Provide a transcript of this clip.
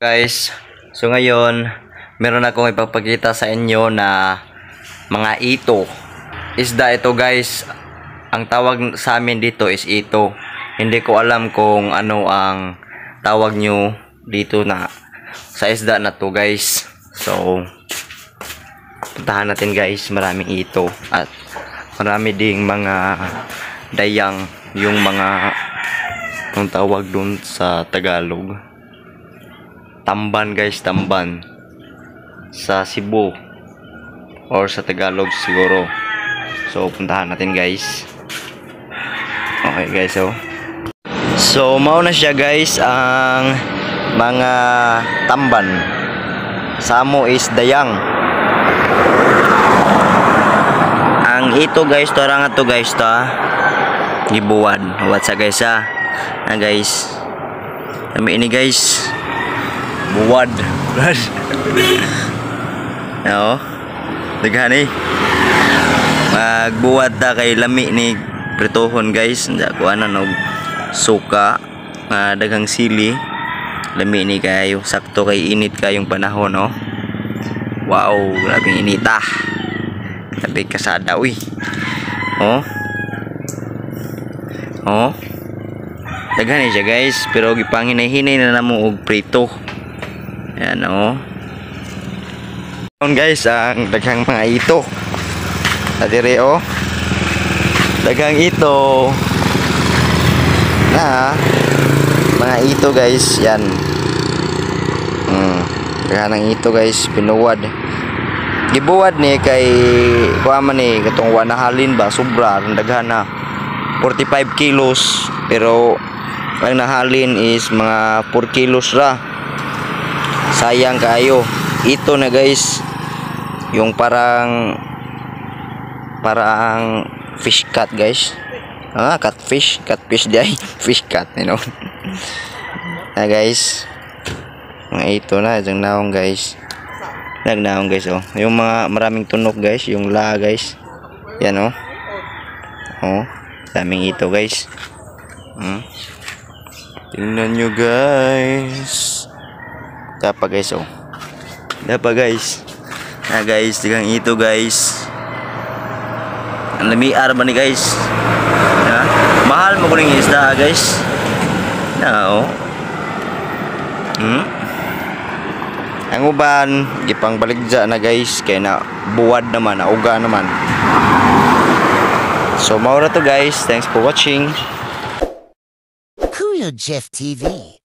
Guys, so ngayon, meron akong ipapakita sa inyo na mga ito. Isda ito, guys. Ang tawag sa amin dito is ito. Hindi ko alam kung ano ang tawag nyo dito na sa isda na to, guys. So, puntahan natin, guys. Maraming ito. At marami ding mga dayang, yung mga ang tawag dun sa Tagalog. Tamban, guys, tamban. Sa Cebu or sa Tagalog siguro. So puntahan natin, guys. Okay guys, so. So mao na siya, guys, ang mga tamban. Sa amo is dayang. Ang ito, guys, to nga to, guys, to ah. Gibuwad. What's up, guys, ah? Ah, guys. Kami ini, guys. Buwad. Oo. Daghan eh. Magbuwad ta kay lami ni prituhon, guys. Hindi ko ana og suka nga daghang sili. Lami ni kayo. Sakto kay init kayong panahon, no. Wow, grabing inita. Grabe kasada, uy. Oh. Oh. Daghan ni siya, guys, pero gipanghinay-hinay na namo og prito. Ayan, oh. Guys, ang daghang mga ito. Adire, oh. Daghang ito. Na mga ito, guys, yan. Daghan ng ito, guys, binuwad. Gibuwad ni kay kuha man ni katong wa nahalin ba, sobra ang daghan na 45 kilos, pero ang nahalin is mga 4 kilos ra. Sayang kaayo. Ito na, guys, yung parang parang fish cat, guys. Ah, catfish, catfish di ay fish cat. Ah, guys, mga ito na itong naong, guys. Nagnaong, guys, oh. Yung mga maraming tunok, guys, yung la, guys. Yan, oh. Oh, daming ito, guys. Tingnan nyo, guys. Dapa, guys, oh. Dapa, guys. Ah, guys, tigang ito, guys. Ang lamiar ba ni, guys? Ha? Mahal mo kuning isda, guys. Na, oh. Ang uban gipang baligya na, guys, kay na buwad naman, nauga naman. So mao ra to, guys. Thanks for watching. Kuya Jeff TV.